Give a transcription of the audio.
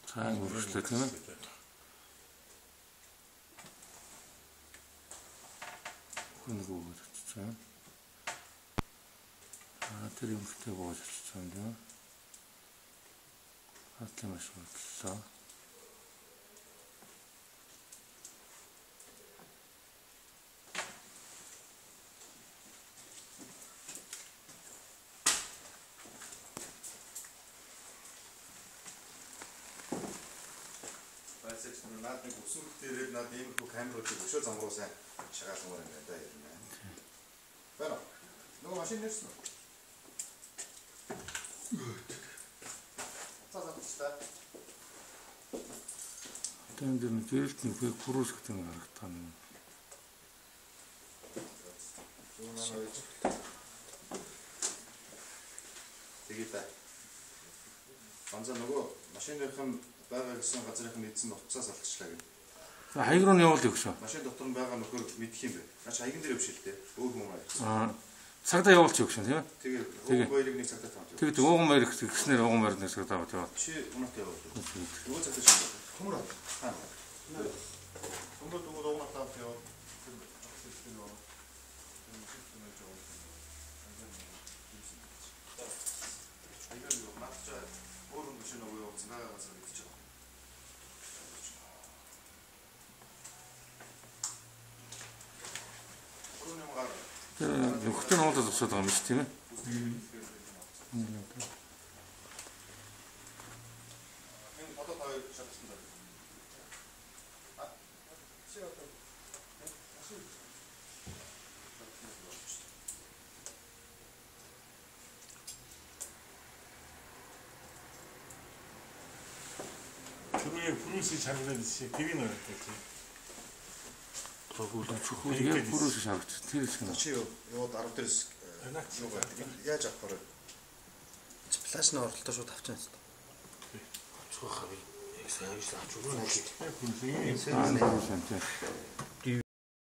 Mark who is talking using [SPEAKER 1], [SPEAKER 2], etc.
[SPEAKER 1] Сайн үргэлжлээ тийм ээ. Нэг өгөөд очиж. Аа тэр юмхтэй бууж очиж юм тийм ээ. Хатлын маш бодлоо.
[SPEAKER 2] Наад нэг өсвөр дээрээ наад иймэрхүү камеруудыг өшөө зам руу сайн шагаалгамаар юм байна да ер нь. Байна уу? Нөгөө машин нэрсэн үү? За за та.
[SPEAKER 1] Одоо энэ дэр нэг гэрэлт нэг пүрүүс гэдэг нэг харагдах юм.
[SPEAKER 2] Тэгээд та. Ганцаа нөгөө машиных нь байгаа гэсэн газрынх нь эзэн утсаас алдчихлаа гэнэ.
[SPEAKER 1] За хаяг руу нь явуул өгшөө.
[SPEAKER 2] Машин дотор нь байгаа нөхөр мэдэх юм бэ. Наач хаяган дээр явж шилтэй. Өөр хүмүүс аа.
[SPEAKER 1] Аа цагтаа явуулчих өгшөө тийм ээ.
[SPEAKER 2] Тэгээ ууган баярыг нэг цагтаа тавьж.
[SPEAKER 1] Тэгээд ууган баяр гэснээр ууган баяр нэг цагтаа аваад яваа.
[SPEAKER 2] Чи унаатай явуул. Нөгөө цагтаа шинэ. Төмөр. Хаа. Төмөр дүүг уунаатай аваад яваа. Тэр юу наач өөр хүн биш нөгөө явуулсан байгаа газар мэдчих байгаа.
[SPEAKER 1] Тэр нөхдөд нь уулзах зогсоод байгаа юм шиг тийм ээ.
[SPEAKER 2] Энэ одоо та хоёр шалгасан даа. Чи одоо машин
[SPEAKER 3] түрүүгээр пүрүүсийг шаргалаад ирсэн. Тэрийг нь ойлгож байна.
[SPEAKER 1] Гүйл чухал яг пүрүүсийг шаргач. Тэр хэсэг нь.
[SPEAKER 2] Чи яваад 10 дээрс юу байдаг. Яаж авах вэ?
[SPEAKER 4] Флашны оролтоо шууд авчихсан юм.
[SPEAKER 5] Авчих хаа би. Яг сайн авч авч өгнө.
[SPEAKER 3] Яг пүрүүсийг
[SPEAKER 1] Аа пүрүүс юм тийм.